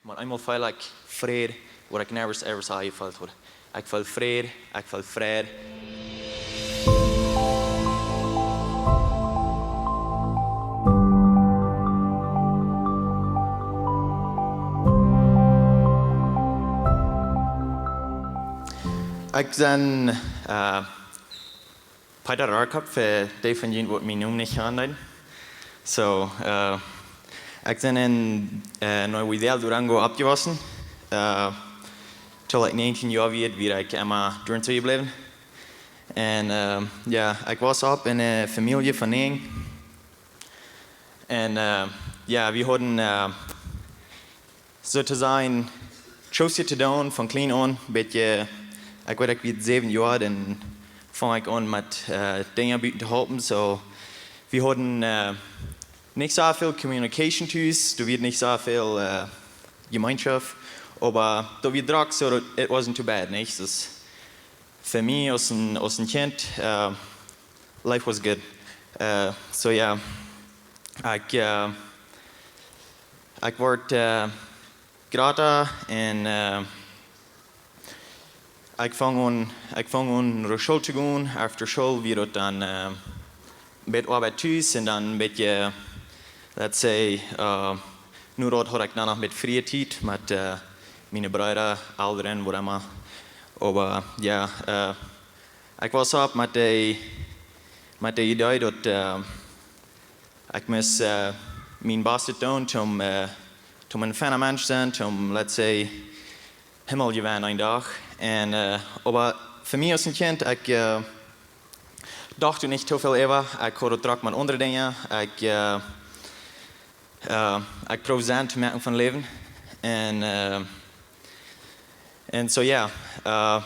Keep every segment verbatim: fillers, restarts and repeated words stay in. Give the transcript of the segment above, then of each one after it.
Oba eemol feel ekj Fräd, waut ekj never ever soo jefeelt haud. Ekj feel Fräd, ekj feel Fräd. Ekj sie, eh, Peter Rarkap, fa dee von junt waut mienen Nomen nich aundeeden. So, eh, ekj sie en, eh, Nuevo Ideal, Durango oppjewossen. Eh, too ekj näajentieen Joa wia, wia ekj emma doa en Soo jebläwen. Un, eh, jo, ekj wos opp en eene Famielje von näajen. Un, eh, jo, wie hauden, eh, soo to sajen, Church to doonen von kjlien aun, bät, ekj weet, ekj wia säwen Joa, dan funk ekj aun met, eh, Dinja buten to halpen. So, wie hauden, eh, nich soo väl communication tus, doa wia nich soo väl, eh, Jemeenschoft, oba doa wia drock, so daut, it wasn't too bad, nich? Dus fa mie aus een, aus een Kjint, eh, life was good. Eh, so jo, ekj, eh, ekj wort, eh, jrata un, eh, ekj funk aun, ekj funk aun no School to gonen. After School wia daut dan, eh, bät Oabeit tus un dan een bät, let's say, eh, nu daut haud ekj dan noch met frie Tiet, met, eh, miene Breeda, Elren, waut emma. Oba jo, eh, ekj wos opp met de, met de Idee daut, eh, ekj must, eh, mien Best doonen, om, eh, om een feina Mensch sennen, om, let's say, Himmel jewennen een Dach. Un, eh, oba fa mie aus een Kjint, ekj, eh, docht doa nich too väl äwa. Ekj haud daut drock met aundre Dinja. Ekj, eh, eh, ekj proowd Senn to moaken von Läwen. Un, eh, un so jo, eh,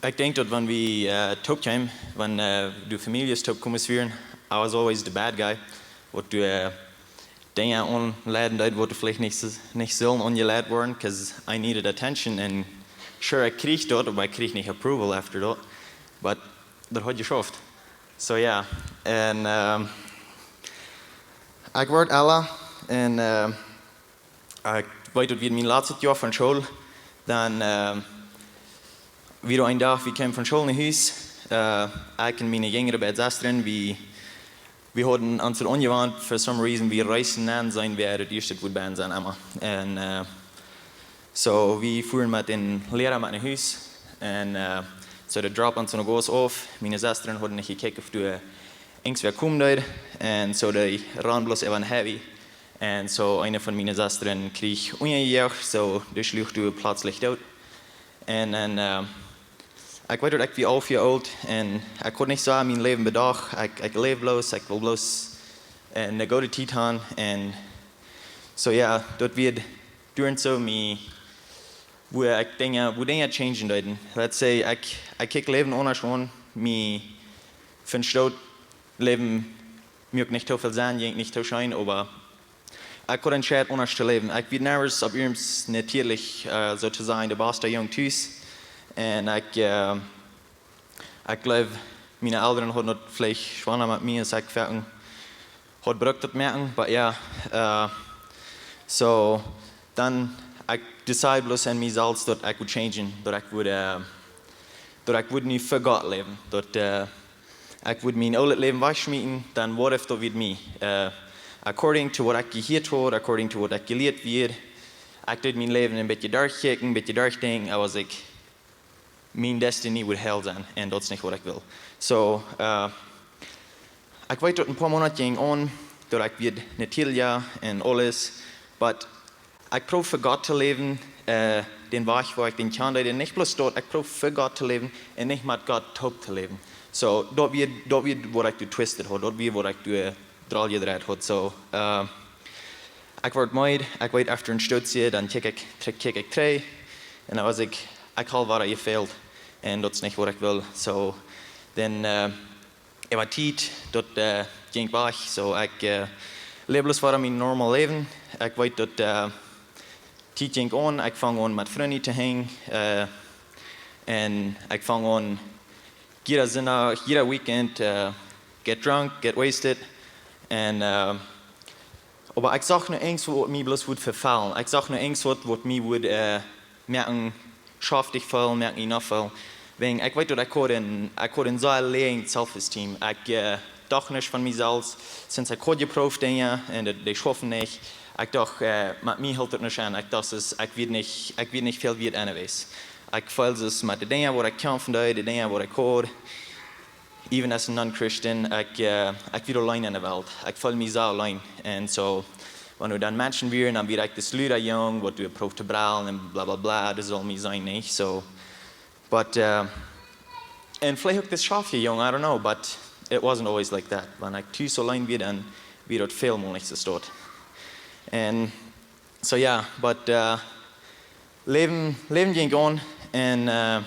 ekj denkj daut wan wie, eh, toop kjeemen, wan, eh, de Famieljes toop komen wieren, I was always the bad guy. Waut doa, eh, Dinja aunleiden deed, waut veleicht nich, nich sullen aunjeleiden woaren, 'cause I needed attention and sure, ekj kjrieech daut, oba ekj kjrieech nich approval after daut. But daut haud jeschauft. So jo, un, ehm, ekj wort ella un, eh, ekj weet daut wia mien latstet Joa von School. Dan, eh, wia een Dach, wie kjeemen von School no Hus. Eh, ekj un miene jinjre beid Sestren, wie, wie hauden ons aunjewant, for some reason, wie reisen nenn sennen, wäa daut ieeschte wudd bennen sennen, emma. Un, eh, so, wie fuaren met een Liera met no Hus. Un, eh, so, dee dropt ons no Gas auf. Miene Sestren hauden nich jekjikjt, auf doa irjentwäa komen deed. Un so, dee rand bloos äwa een highway. Un so, eene von miene Sestren kjrieech unjajejoacht, so, dee schluach doa pletslich doot. Un, un, eh, ekj weet daut ekj wia alf Joa oolt un ekj haud nich soo mien Läwen bedocht. Ekj, ekj läwd bloos, ekj wull bloos, eh, eene goode Tiet haben. Un so, jo, daut wia doa en soo mie, woo ekj Dinja, woo Dinja changen deeden. Let's say, ekj, ekj kjikj Läwen aundasch aun, mie von Stoot Läwen muak nich too väl Senn, jinkj nich too scheen, oba ekj haud entscheit aundasch to läwen. Ekj wia never opp irjent natieelich, eh, soo to sajen, de baste Jung tus. Un ekj, eh, ekj jleew, miene Elren hauden daut veleicht schwoara met mie, aus ekj foaken haud brukt daut moaken, but jo, eh, so, dan ekj decided bloos en mie selfst daut ekj wudd changen, daut ekj wudd, eh, daut ekj wudd nu fa Gott läwen. Daut, eh, ekj wudd mien oolet Läwen wajchschmieten, dan what if daut wia mie? Eh, according to waut ekj jehieet haud, according to waut ekj jelieet wia, ekj deed mien Läwen een bät derchkjikjen, een bät derchdenkjen, aus ekj mien destiny wudd heil sennen, un daut es nich waut ekj well. So, eh, ekj weet daut een poa Moonat jinkj aun, daut ekj wia natieelja un aules, but ekj proowd fa Gott to läwen, eh, dän Wajch woo ekj dän kjand, un nich bloos daut, ekj proowd fa Gott to läwen un nich met Gott toop to läwen. So, daut wia, daut wia waut ekj doa twisted haud, daut wia waut ekj doa, eh, droljedreit haud. So, eh, ekj wort meed, ekj weet, after een Stoot, dan kjikj ekj, tr-, kjikj ekj trigj, un dan wia ekj, ekj haud wada jefält, un daut es nich waut ekj well. So, dan, eh, äwa Tiet, daut, eh, jinkj wajch. So, ekj, eh, läwd bloos wada mien normal Läwen. Ekj weet daut, eh, Tiet jinkj aun, ekj funk aun met Frind to hangen, eh, un ekj funk aun jieda Sindach, jieda Weekend, eh, get drunk, get wasted, un, eh, Oba ekj sach nu irjentwaut, waut mie bloos wudd vefaulen. Ekj sach nu irjentwaut, waut mie wudd, äh, moaken schaftich feelen, moaken enough feelen. Wäajen ekj weet daut ekj haud een, ekj haud een sea low self-esteem. Ekj, äh, docht nich von mie selfst, since ekj haud jeprooft Dinja un dee, dee schaufen nich. Ekj docht, äh, met mie hilt daut nich aun. Ekj docht, es, ekj weet nich, ekj weet nich väl wieet anyways. Ekj feeld soo met de Dinja waut ekj kjamfen deed, de Dinja waut ekj haud. Even as a non-Christian, ekj, äh, ekj wia auleen enne Welt. Ekj feeld mie sea auleen. Un soo, wan doa dan Menschen wieren, dan wia ekj dis luda Jung, waut doa proowd to brellen un bla bla bla, daut sull mie sennen, nich? So, but, äh, un veleicht uk dis schaftja Jung, I don't know, but it wasn't always like that. Wan ekj tus auleen wia, dan wia daut väl mol nich soo. Un so, yeah, but, äh, Läwen, Läwen jinkj aun un, äh,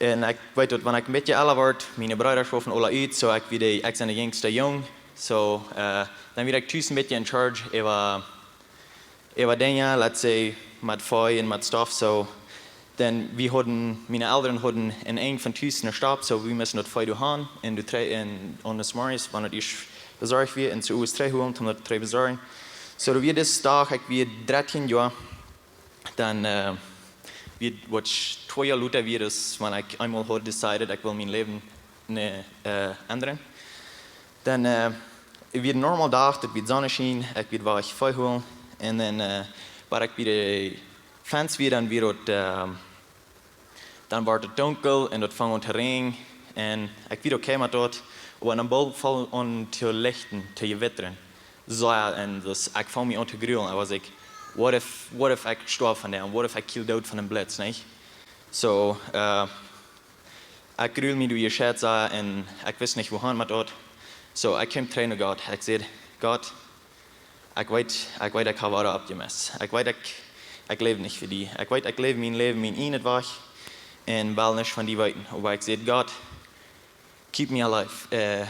un ekj weet daut, wan ekj een bät ella wort, miene Breeda schaufen aula ut, so ekj wia de, ekj sie de jinjsta Jung, so, äh, dan wia ekj tus een bät in charge äwa, äwa Dinja, let's say, met Vee un met stuff, so, dan wie hauden, miene Elren hauden een Enj von tus ne Stap, so wie musten daut Vee doa han, un doa trigj, un aun des Morjes, wan daut ieescht besorcht wia, un soo es trigj holen, om daut trigj besorjen. So, doa wia dis Dach, ekj wia dartieen Joa, dan, äh, wia, waut twee Joa lota wia daut, wan ekj eemol haud decided, ekj well mien Läwen, nä, äh, endren. Dan, äh, wia een normal Dach, daut wia Sonneschien, ekj wia wajch Vee holen. Un dan, äh, wan ekj bie de Fenst wia, dan wia daut, äh, dan wort et dunkel un daut funk aun to räajnen. Un ekj wia okay met daut, oba dan boolt foll aun to lichten, to jewittren. So, jo, un dus ekj funk mie aun to grulen. I was like, what if, what if ekj stoaw vondoag? What if ekj kjrie doot von een Blitz, nich? So, äh, ekj grul mie derch de Schätza un ekj wist nich, wua han met daut. So, ekj kjeem trigj no Gott. Ekj säd, Gott, ekj weet, ekj weet, ekj hab wada oppjemest. Ekj weet, ekj, ekj läw nich fa die. Ekj weet, ekj läw mien Läwen, mien ieejnet Wajch un well nuscht von die weeten. Oba ekj säd, Gott, keep me alive. Äh,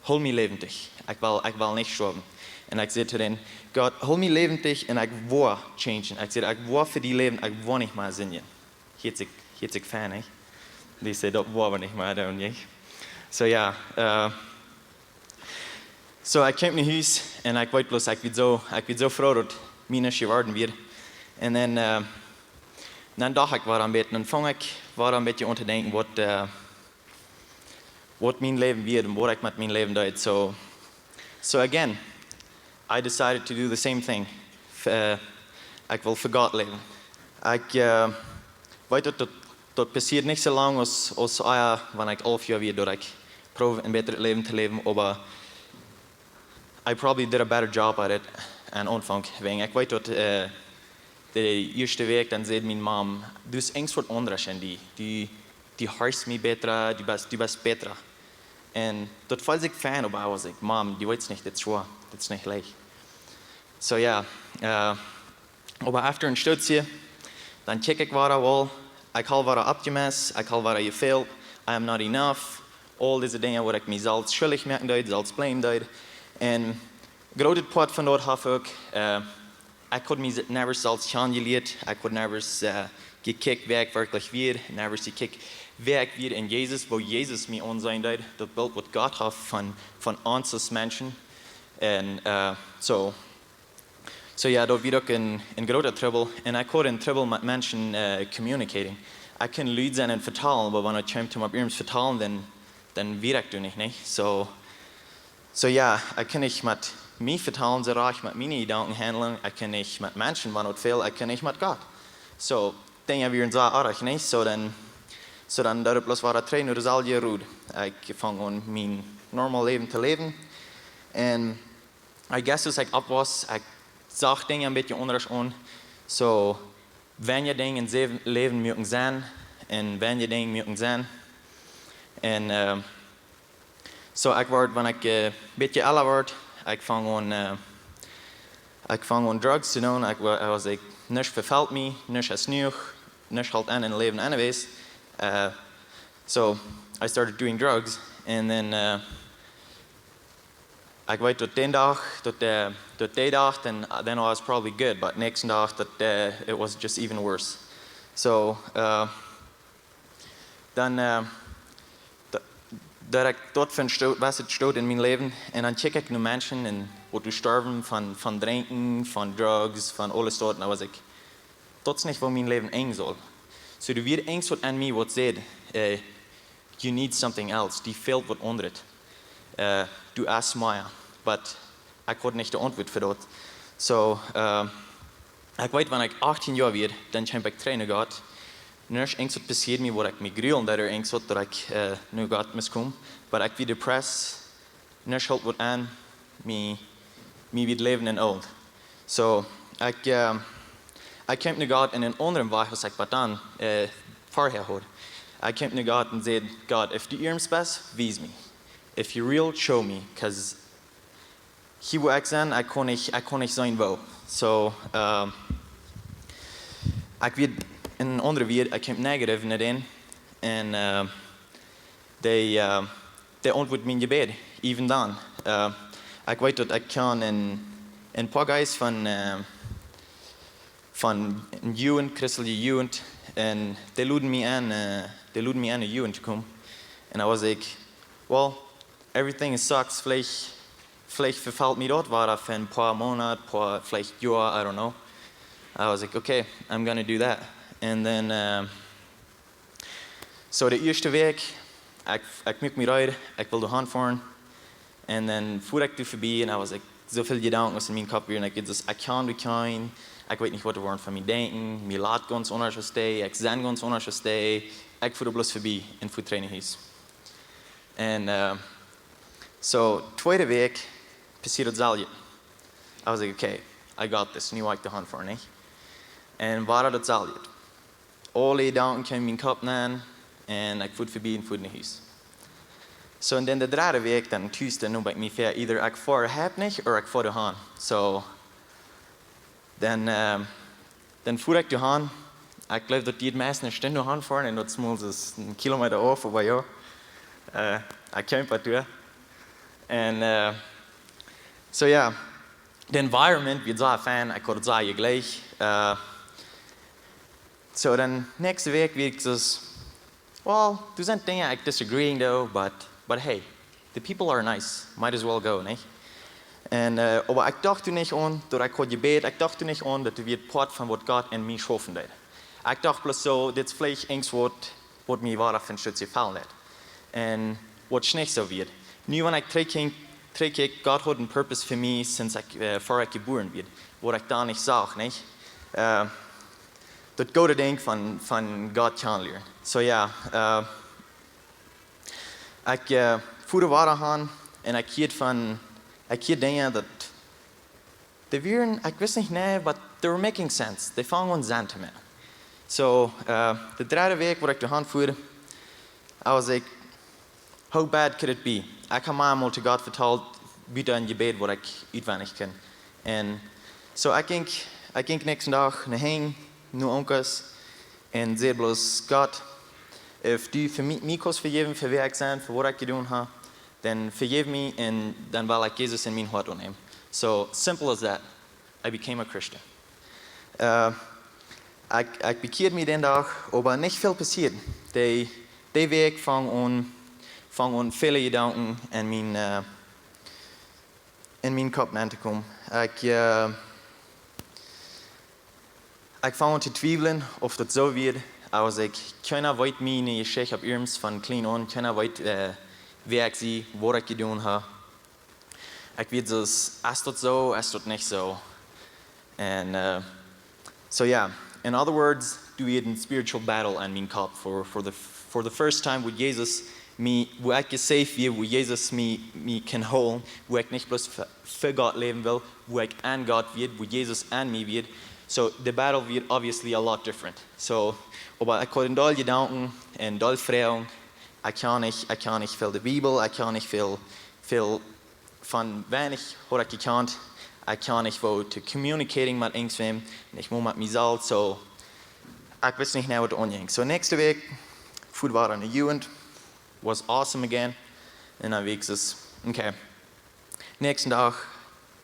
hool mie läwendich. Ekj well, ekj well nich stoawen. Un ekj säd to dän, Gott, hool mie läwendich un ekj woa changen. Ekj säd, ekj woa fa die läwen, ekj woa nich mea sindjen. Hieet sikj, hieet sikj fein, nich? Dee säd, daut woa wie nich mea doonen, nich? So, jo, äh, so, ekj kjeem no Hus un ekj weet bloos, ekj wia soo, ekj wia soo froo, daut mie nuscht jeworden wia. Un dan, äh, dan docht ekj wada een bät, dan funk ekj wada een bät aun to denkjen, waut, äh, waut mien Läwen wia un waut ekj met mien Läwen deed. So, so again, I decided to do the same thing. F-, äh, ekj well fa Gott läwen. Ekj, äh, weet daut, daut, daut passieed nich soo lang aus, aus, äh, wan ekj alf Joa wia, daut ekj proowd een bätret Läwen to läwen, oba I probably did a better job at it aum Aunfank. Wäajen ekj weet daut, äh, de ieeschte Wäakj, dan säd miene Mom, du best irjentwaut aundasch en die. Du, du horchst mie bäta, du best, du best bäta. Un daut feeld sikj fein, oba I was like, Mom, du weetst nich, dit es schwoa, dit es nich leicht. So, jo, äh, oba after een Stootje, dan kjikj ekj wada, well, ekj hab wada oppjemest, ekj hab wada jefält, I am not enough. Aul dise Dinja, waut ekj mie selfst schuldich moaken deed, selfst blamen deed. Un grootet Poat von daut haud uk, äh, ekj haud mie never selfst kjanen jelieet, ekj haud never, äh, jekjikjt, wäa ekj werkjlich wia, never jekjikjt, wäa ekj wia en Jesus, woo Jesus mie aunseenen deed, daut Bilt, waut Gott haud von, von ons aus Menschen. Un, äh, so, so jo, daut wia uk een, een groota Trubbel. Un ekj haud een Trubbel met Menschen, äh, communicating. Ekj kunn Lied sennen un vetalen, oba wan et kjeem om irjentwaut vetalen, dan, dan wia ekj doa nich, nich? So, so jo, ekj kunn nich met mie vetalen, soo rajcht met miene Jedanken handlen, ekj kunn nich met Menschen, wan et fält, ekj kunn nich met Gott. So, Dinja wieren soo oajch, nich? So dan, so dan deed ekj bloos wada trigj no de selwje Road. Ekj funk aun mien normal Läwen to läwen. Un I guess, aus ekj oppwoss, ekj sach Dinja een bät aundasch aun. So, wan je Dinja em Läwen, Läwen motten sennen, un wan je Dinja motten sennen. Un, äh, so, ekj wort, wan ekj, äh, een bät ella wort, ekj funk aun, äh, ekj funk aun Drugs to doonen. Ekj wa-, ekj was, ekj, nuscht vefelt mie, nuscht es jenuach, nuscht helt aun em Läwen anyways. Äh, so, I started doing drugs, and then, äh, ekj weet daut dän Dach, daut, äh, daut dee Dach, then, then I was probably good, but näakjsten Dach, daut, äh, it was just even worse. So, äh, dan, äh, da-, daut ekj daut von Stoot, waut et Stoot en mien Läwen, un dan kjikj ekj no Menschen un Woascht du stoawen von, von drinkjen, von drugs, von aules daut. Un dan wist ekj, daut es nich woo mien Läwen enjen saul. So, doa wia irjentwaut aun mie waut säd, eh, you need something else. Die fält waut aundret. Eh, du hast mea. But ekj haud nich de Auntwuat fa daut. So, eh, ekj weet, wan ekj achtieen Joa wia, dan kjeem ekj trigj no Gott. Nuscht, irjentwaut passieed mie, waut ekj mie grul, daut irjentwaut, daut ekj, eh, no Gott must komen. But ekj wia depressed. Nuscht hilt waut aun, mie, mie wia daut Läwen enn Ool. So, ekj, eh, ekj kjeem no Gott enn eenen aundren Wajch aus ekj waut dan, eh, verhäa haud. Ekj kjeem no Gott un säd, "God, if du irjentwaut best, wies mie. If you're real, show me, 'cause hia woo ekj sie, ekj kaun nich, ekj kaun nich seenen woo." So, eh, ekj wia, enn aundre Wieed, ekj kjeem negative no dän. Un, eh, dee, eh, dee auntwuat mien Jebäd, even dan. Eh, ekj weet daut ekj kaun enn, enn Poagais von, eh, von eene Jugend, christelje Jugend, un dee luden mie aun, eh, dee luden mie aun, no de Jugend to komen. Un dan wist ekj, well, everything sucks, veleicht, veleicht vefelt mie daut wada fa een poa Moonat, poa, veleicht Joa, I don't know. I was like, "Okay, I'm gonna do that." And then, eh, so de ieeschte Wäakj, ekj, ekj muak mie reed, ekj well doa han foaren. Un dan fua ekj doa verbie un I was like, soo väl Jedanken aus enn mienen Kopp wieren, ekj weet, ekj kaun doa kjeen, ekj weet nich waut dee woaren von mie denkjen, mie lat gaunz aundasch aus dee, ekj sie gaunz aundasch aus dee, ekj fua doa bloos verbie un fua trigj no Hus. Un, eh, so, tweede Wäakj passieed daut selwje. I was like, "Okay, I got this." Nu woa ekj doa han foaren, nich? Un wada daut selwje. Aule Jedanken kjeemen enn mienen Kopp nenn un ekj fua verbie un fua no Hus. So, un dan de dredde Wäakj, dan Tuesday, nu bie mie fäa, either ekj foa hia nich ooda ekj foa doa han. So, dan, eh, dan fua ekj doa han. Ekj jleew daut dee meist eene Stund doa han foaren un daut es mau soo een Kilometa auf, oba jo. Eh, ekj kjeem waut doa. Un, eh, so jo, de environment wia soo fein, ekj haud daut soo jlikj. Eh, so, dan näakjste Wäakj wia ekj soo, well, doa sent Dinja ekj disagree doa, but, but hey, the people are nice, might as well go, nich? Un, eh, oba ekj docht doa nich aun daut ekj haud jebät, ekj docht doa nich aun daut daut wia Poat von waut Gott enn mie schaufen deed. Ekj docht bloos soo, dit es veleicht irjentwaut, waut mie wada von Schutz jefaulen haft. Un waut nich soo wia. Nu, wan ekj trigjkjikj, trigjkjikj, Gott haud een Purpose fa mie, since ekj, eh, ver ekj jebuaren wia. Waut ekj dan nich sach, nich? Eh, daut goode Dinkj von, von Gott kjanen lieren. So jo, eh, ekj, eh, fua doa wada han un ekj hieed von, ekj hieed Dinja daut, dee wieren, ekj wist nich, nä, but they were making sense. Dee fungen aun Senn to moaken. So, eh, de dredde Wäakj waut ekj doa han fua, I was like, "How bad could it be?" Ekj haud mie mol to Gott vetalt, bie een Jebäd waut ekj utwendich kunn. Un so ekj jinkj, ekj jinkj näakjsten Dach no Heim, no Onkel, un säd bloos, "Gott, if du fa mie, mie kaust vejäwen fa wäa ekj sie, fa waut ekj jedonen hab, dan vejeff mie un dan well ekj Jesus enn mien Hoat aunnämen." So, simple as that. I became a Christian. Eh, ekj, ekj bekjieed mie dän Dach, oba nich väl passieed. Dee, dee Wäakj fung aun, fung aun väle Jedanken enn mien, eh, enn mienen Kopp nenn to komen. Ekj, eh, ekj fung aun to twiewlen, auf daut soo wia, aus ekj, kjeena weet miene Jeschicht opp irjentwaut von kjlien aun, kjeena weet, eh, wäa ekj sie, waut ekj jedonen hab. Ekj wia soo, es daut soo, es daut nich soo? Un, eh, so jo, in other words, doa wia een spiritual battle enn mienen Kopp for, for the, for the first time, wua Jesus mie, wua ekj jesaved wia, wua Jesus mie, mie kunn hoolen, wua ekj nich bloos fa, fa Gott läwen wull, wua ekj enn Gott wia, wua Jesus enn mie wia. So, the battle wia obviously a lot different. So, oba ekj haud een Deel Jedanken un een Deel Froagen. Ekj kaun nich, ekj kaun nich väl de Bibel, ekj kaun nich väl, väl von weinich haud ekj jekaunt. Ekj kaun nich woo to communicating met irjentwäm, nich mol met mie selfst, so ekj wist nich mea waut aunjinkj. So näakjste Wäakj, fua wada no de Jugend, was awesome again. Un dan wia ekj soo, okay. Näakjsten Dach,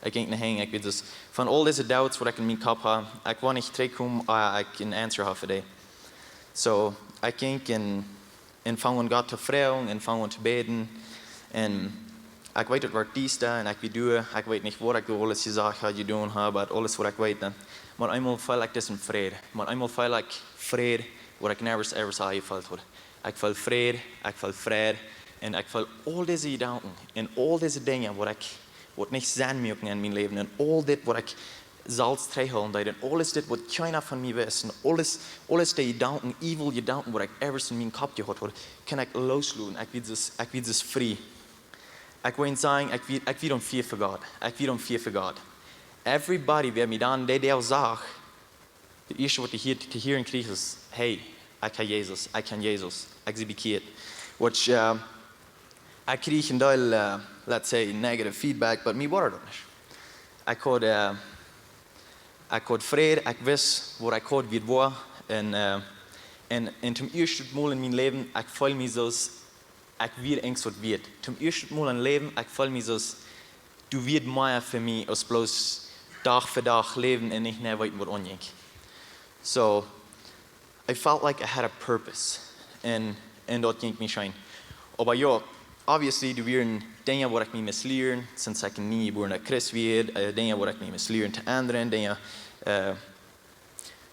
ekj jinkj no Heim, ekj wia soo, von aul dise doubts waut ekj enn mienen Kopp haud, ekj wull nich trigjkomen, ea ekj een answer haud fa dee. So, ekj jinkj un, un fung aun Gott to froagen un fung aun to bäden. Un Ekj weet, daut wia diesta un ekj wia doa, ekj weet nich, waut ekj aules jesajcht haud, jedonen haud, oba aules, waut ekj weet, dan. Mau eemol feel ekj disen Fräd. Mau eemol feel ekj Fräd, waut ekj never ever aul jefeelt haud. Ekj feel Fräd, ekj feel Fräd, un ekj feel aul dise Jedanken un aul dise Dinja, waut ekj, waut nich Senn moaken en mien Läwen, un aul dit, waut ekj selfst trigjhoolen deed, un aules dit, waut kjeena von mie wist, un aules, aules dee Jedanken, evil Jedanken, waut ekj ever en mienen Kopp jehaut haud, kunn ekj loosloten. Ekj wia soo, ekj wia soo frie. Ekj well sajen, ekj wia, ekj wia on fire for God. Ekj wia on fire for God. Everybody, wäa mie dan dee Deel sach, daut ieeschte, waut dee hia to hieren kjrieech, es: "Hey, ekj kjan Jesus, ekj kjan Jesus, ekj sie bekjieet." Which, uh, ekj kjrieech een Deel, uh, let's say, negative feedback, but mie wia daut nich. Ekj haud, uh, ekj haud Fräd, ekj wist, waut ekj haud, wia woa. Un, uh, un, un toom ieeschten Mol en mien Läwen, ekj feeld mie soo aus ekj wia irjent waut wieet. Toom ieeschten Mol em Läwen, ekj feeld mie soo aus, doa wia mea fa mie aus bloos Dach fa Dach läwen un nich mea weeten, waut aunjinkj. So, I felt like I had a purpose. Un, un daut jinkj mie scheen. Oba jo, obviously, doa wieren Dinja, waut ekj mie must lieren, since ekj een niejebuarna Christ wia, uh, Dinja, waut ekj mie must lieren to endren, Dinja, uh,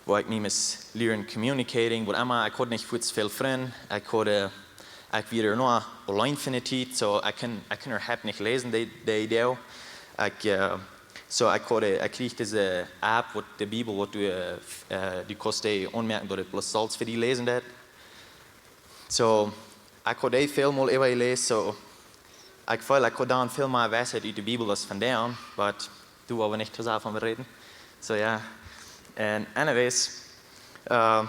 waut ekj mie must lieren communicating, waut emma. Ekj haud nich väl Frind. Ekj haud, uh, ekj wia noch auleen fa eene Tiet, so ekj kunn, ekj kunn äwahaupt nich läsen, dee, dee Deel. Ekj, uh, so ekj haud, ekj kjrieech dise App, waut de Bibel, waut du, uh, f-, uh, du kaust dee aunmoaken, daut et bloos selfst fa die läsen deit. So, ekj haud dee väl mol äwajeläst, so, ekj feel, ekj haud dan väl mea Weisheit ut de Bibel aus vondoag, but doa well wie nich too sea von räden. So, jo. And anyways, uh,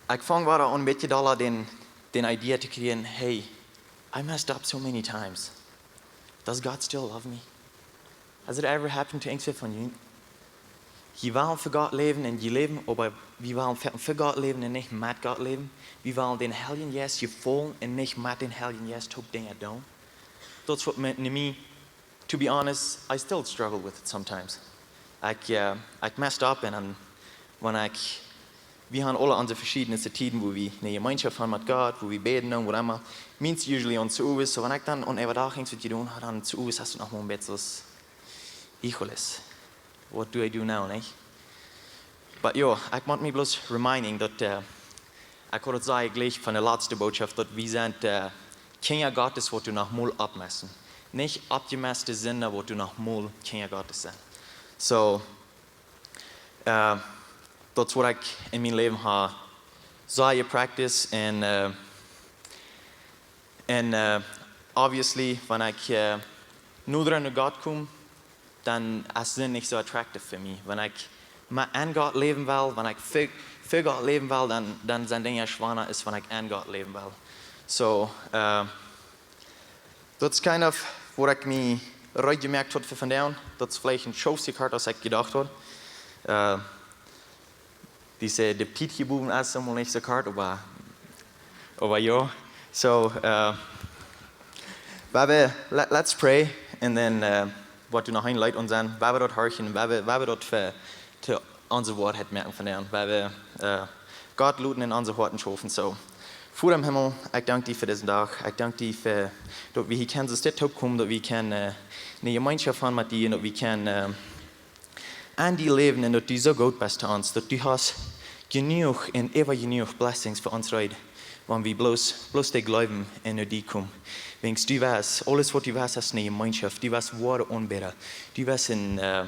ekj funk wada aun een bät dolla dän, dän Idee to kjrieen, hey, I messed up so many times. Does God still love me? Has it ever happened to irjentwäa von junt? Jie wellen fa Gott läwen un jie läwen, oba wie wellen fa, fa Gott läwen un nich met Gott läwen. Wie wellen dän Heiljen Jeist jefaulen un nich met dän Heiljen Jeist toop Dinja doonen. Daut es waut met mie, to be honest, I still struggle with it sometimes. Ekj, uh, ekj messed up un dan, wan ekj, wie haben aule onse veschiedne Tieden, wua wie eene Jemeenschoft haben met Gott, wua wie bäden un waut emma. Miens usually aun Sowes, so wan ekj dan aun äwa Dach irjent waut jedonen haud, dan Sowes es et noch mol een bät soo aus, híjoles, what do I do now, nich? But jo, ekj mott mie bloos reminding daut, uh, ekj haud daut jesajcht jlikj von de latste Botschaft, daut wie sent, uh, Kjinja Gottes, waut doa noch mol oppmusten. Nich oppjemuste Sinda, waut doa noch mol Kjinja Gottes sent. So, uh, daut es waut ekj en mien Läwen hab sea jepracticed un, uh, un, uh, obviously, wan ekj, uh, noda aun Gott kom, dan es Sind nich soo attractive fa mie. Wan ekj mau aun Gott läwen well, wan ekj fa, fa Gott läwen well, dan, dan sent Dinja schwoara aus wan ekj aun Gott läwen well. So, uh, daut es kind of waut ekj mie reed jemoakt haud fa vondoag. Daut es veleicht een Schopsje kort aus ekj jedocht haud. Uh, dise, de Tiet hia bowen es emol nich soo kort, oba, oba jo. So, uh, wie, let, let's pray, and then, uh, waut doa noch een Leet aun sent, wie daut horchen, wie, wie daut fa, to onse Woarheit moaken vondoag, wie, uh, Gott loten en onse Hoaten schaufen. So, Voda em Himmel, ekj dank die fa disen Dach. Ekj dank die fa, daut wie hia kjennen soo toopkomen, daut wie kjennen, uh, eene Jemeenschoft haben met die un daut wie kjennen, uh, aun die läwen un daut du soo goot best to ons, daut du hast jenuach un äwa jenuach blessings fa ons reed, wan wie bloos, bloos dee jleewen un no die komen. Wiels du weetst, aules waut du weetst es eene Jemeenschoft, du weetst woare Aunbäda, du weetst een, uh,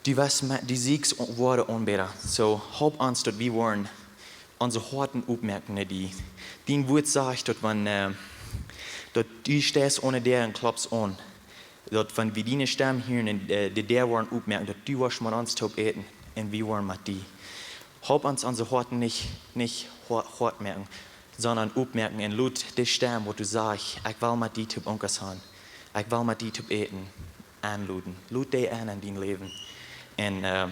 du weetst met, du sieekjst woare Aunbäda. So, help ons daut wie woaren onse Hoaten oppmoaken no die. Dien Wuat sajcht daut wan, uh, daut du steist aun de Däa un kloppst aun, daut wan wie diene Stemm hieren un, uh, de Däa woaren oppmoaken, daut du woascht met ons toop äten un wie woaren met die. Help ons onse Hoaten nich, nich ho-, hoat moaken, sonda oppmoaken un lot de Stemm, waut du sajchst, ekj well met die toop Unkas haben, ekj well met die toop äten, aunloden. Lot dee aun en dien Läwen. Un, uh,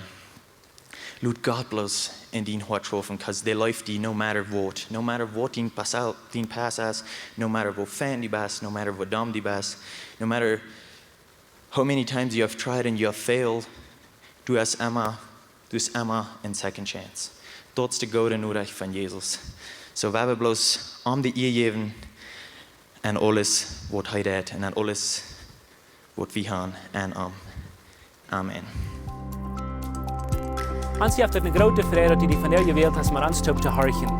lot Gott bloos en dien Hoat schaufen, 'cause dee leeft die no matter what. No matter waut dien Past, dien Past es, no matter woo fein du best, no matter woo domm du best, no matter how many times you have tried and you have failed, du hast emma, du hast emma eene second chance. Daut es de goode Norecht von Jesus. So, wie wellen bloos am de Ea jäwen, en aules waut hee deit un en aules waut wie han en am. Amen. Ons jeft et eene groote Freid, daut du die vondoag jewält hast, met ons toop to horchen.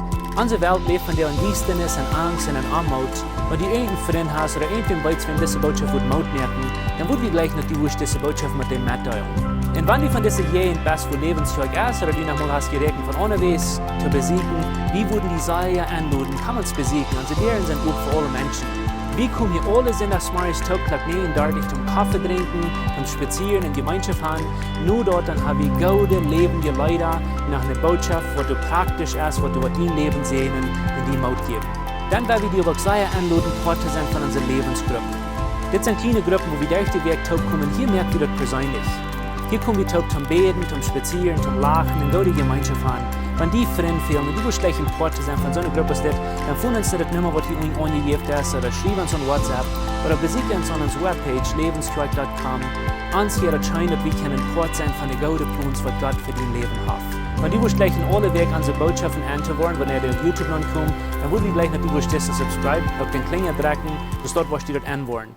Onse Welt läft vondoag en Diestanis, en Angst un en Oamoot. Wan du irjent een Frint hast ooda irjent een weetst, wäm dise Bootschoft wudd Moot moaken, dan wudd wie jleichen, daut du wurscht dise Bootschoft met däm metdeelen. Un wan du von dise Jäajent best, wua Läwens Kjoakj es, ooda du noch mol hast jeräakjent von aundawäajes to besieekjen, wie wudden die sea enloden, komm ons besieekjen. Onse Däaren sent op fa aule Menschen. Wie komen hia aule Sindachsmorjes toop Klock näajen dartich toom Koffe drinkjen, toom spazieren un Jemeenschoft han. No daut dan ha wie goode, läwendje Leeda, no eene Bootschoft, waut doa praktisch es, waut doa waut dien Läwen säajnen un die Moot jäwen. Dan wudd wie die uk sea enloden, Poat to sennen von onse Läwensgruppen. Dit sent kjliene Gruppen, wua wie derch de Wäakj toop komen. Hia moak wie daut perseenlich. Hia kom wie toop toom bäden, toom spazieren, toom lachen un goode Jemeenschoft han. Wan die Frind fälen un du wurscht jleichen Poat to sennen von soone Grupp aus dit, dan foon ons no de Numma, waut hia unjen aunjejäft es, ooda schriew ons aun WhatsApp, ooda besieekj ons aun onse Webpage, läwens kjoakj dot com. Ons wudd daut scheenen, daut wie kjennen Poat sennen von de goode Plons, waut Gott fa dien Läwen haft. Wan du wurscht jleichen aule Wäakj onse Bootschoften en to woaren, wan dee opp YouTube aunkomen, dan wudd wie jleichen, daut du wurscht disen subscribe, opp dän Klinja drekjen, soo daut du daut en woaren.